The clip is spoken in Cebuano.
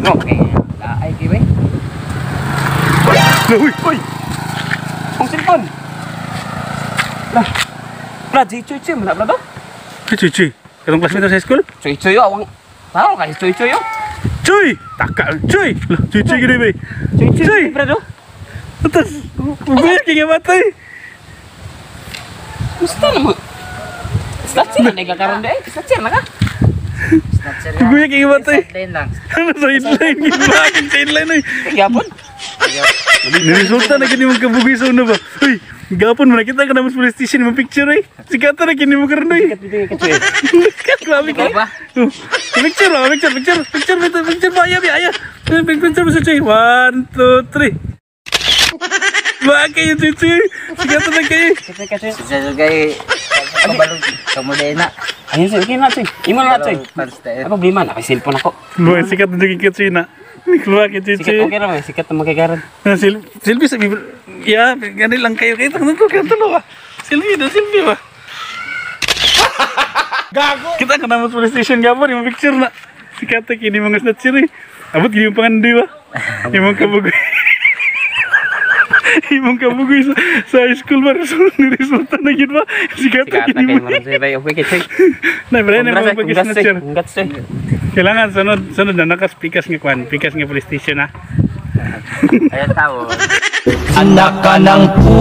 No, kay laay kay bay. Uy, Uy. Ang cellphone. Lah. Brad, si Chuy Chuy man na, brad, oh. Chuy, Chuy. Katong classmate sa school? Chuy Chuy oh, awang. Tao kay Chuy Chuy oh. Chuy! Taka, Chuy! Lah, Chuy Chuy gini bay. Chuy Chuy, Chuy! brad oh. Atas, buya kay nga matay. Gusto na mo. Snatcher na nagkakaroon di ay. Snatcher na ka. Snatcher yan. Buya kay nga matay. Sideline lang. Ano sideline? Gimagin sideline oy. Gyapon. Niresulta na kini mong kabugoy sa una ba? Uy, gapon mo nakita ka naman sa police station mo picture eh. Sikata na kini mo karon oy. Sikat dito kay Chuy. Grabe ka. Ba? Oh, picture ba? Picture, picture, picture, picture, picture ba? Aya, aya. Picture mo sa Chuy. One, two, three. Bakit yung Chuy Chuy? Sikata na kayo. Sikat kay Chuy. Sa sugay kabalog kamuday na. Ayun sir, okay na Chuy. Imo na Chuy. Fans tayo. Ay problema na kay cellphone ako. Luwa, sikat na yung kay na. Luwa kay Chuy Sikat Chuy. okay ra man, sikat na makikaron. Silbi sa ya, ganun lang kayo. Kayo tanong ko, kayo tulo ba? Silbi na, silbi ba? Gago! Kita ka naman sa police station gapon, yung picture na. Sikat na kini mga snatcher eh. Abot, kini yung pangandoy ba? Yung mga kabugoy. Imong kabugoy sa high school ba? Resulta na yun ba? Sikat na Sikat na kini kay mo. mo Chuy bay. Okay kay Chuy. Na, wala na Congrats, mga eh, congrats, eh. pag-snatcher. Congrats, Chuy. Kailangan sunod, sunod na nakaspikas nga kwan, pikas nga police station ha. Ayan tao. Anak ka ng pu.